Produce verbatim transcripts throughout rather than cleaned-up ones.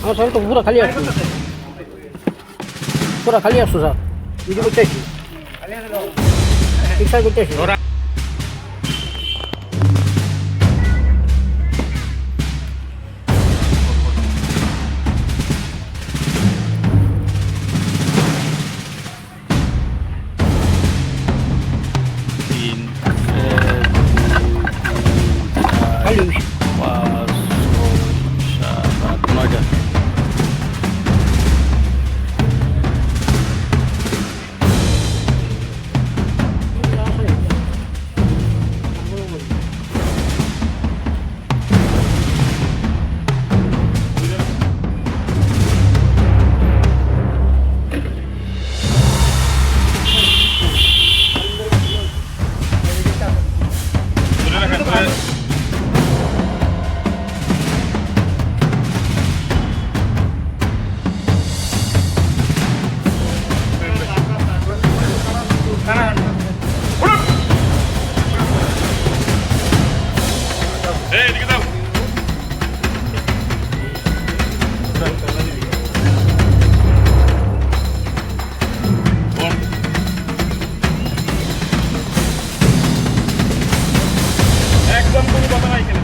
আমার সব তো পুরো খালি আসছে। পুরো খালি আসছে, স্যার। এই যে করতেছি। ঠিক স্যার করতেছি। তিন, এক, দুই, তিন, চার, পাঁচ, ছয়, সাত, আট, নয়টা। একদম কোনো কথা নাই এখানে।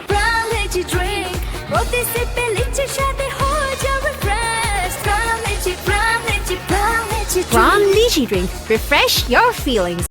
From Lychee drink, প্রতি সিপে লিচির স্বাদে হয়ে যাও refresh. From Lychee, from Lychee, from Lychee drink. From Lychee drink, refresh your feelings.